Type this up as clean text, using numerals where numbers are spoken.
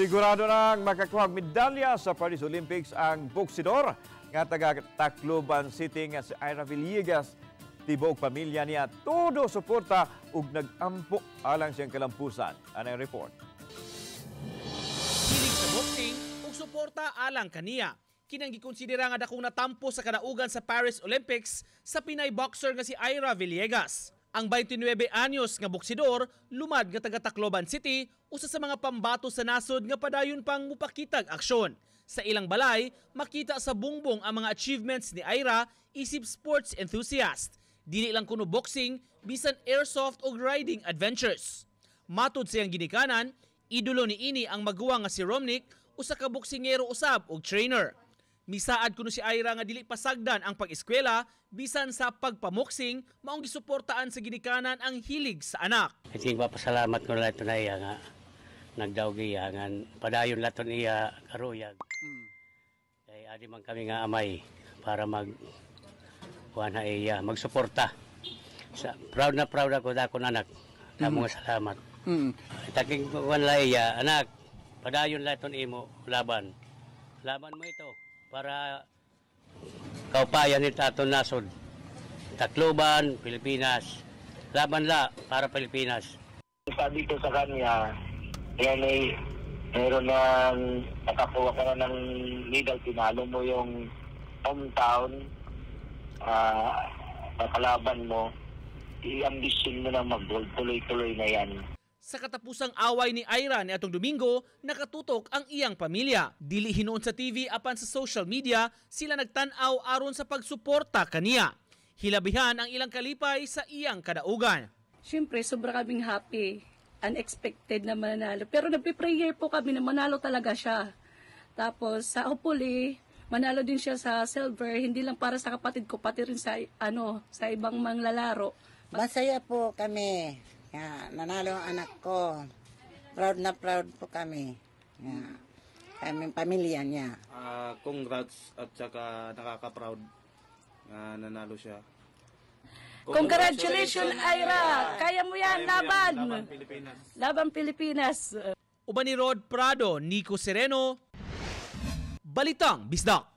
Sigurado nang makakuha og medalya sa Paris Olympics ang boksidor nga taga Tacloban City nga si Aira Villegas. Tibuok pamilya niya todo suporta ug nag-ampo alang siyang kalampusan. Anang report. Hilig sa boxing ug suporta alang kaniya. Kinang gikonsidera nga dakong natampo sa kadaugan sa Paris Olympics sa Pinay boxer nga si Aira Villegas. Ang 29 anyos nga boksidor, lumad nga taga Tacloban City, usa sa mga pambato sa nasod nga padayon pang mupakitag aksyon. Sa ilang balay, makita sa bungbong ang mga achievements ni Aira isip sports enthusiast. Dili lang kuno boxing, bisan airsoft ug riding adventures. Matud sa iyang ginikanan, idolo ni ini ang maguwang nga si Romnick, usa ka boksingero usab ug trainer. Misaad kuno si Aira nga dili pasagdan ang pag-eskwela bisan sa pagpamoksing, maong gisuportaan sa ginikanan ang hilig sa anak. Iti papasalamat ko lang ito na iya nga nagdaog iya nga padayon laton iya karuyag. Kay adi man kami nga amay para mag kuan na iya magsuporta. Sa, proud na proud ako sa akong anak. Damo nga salamat. Taking kuan la iya anak, padayon laton imo laban. Laban mo ito para kaupayan ni aton nasod. Tacloban, Pilipinas. Laban la para Pilipinas. Sabi ko sa kanya, yan ay meron ng nakakuha ka na ng medal, tinalo mo yung hometown, nakalaban mo, i-ambition mo na mag-gold, tuloy-tuloy na yan. Sa katapusang away ni Aira ni atong Domingo, nakatutok ang iyang pamilya. Dili hinuon sa TV apan sa social media, sila nagtan-aw aron sa pagsuporta kaniya. Hilabihan ang ilang kalipay sa iyang kadaugan. Siyempre, sobra kaming happy. Unexpected na mananalo. Pero nagpe-prayer po kami na manalo talaga siya. Tapos sa hopefully, manalo din siya sa silver, hindi lang para sa kapatid ko, pati rin sa ano, sa ibang manglalaro. Masaya po kami. Ya, nanalo ang anak ko. Proud na proud po kami. Ya. Kaming pamilya niya. Congrats at saka nakaka-proud na nanalo siya. Congratulations, Aira! Kaya mo yan, laban! Laban Pilipinas. Laban Pilipinas! Uban ni Rod Prado, Nico Sereno, Balitang Bisdak.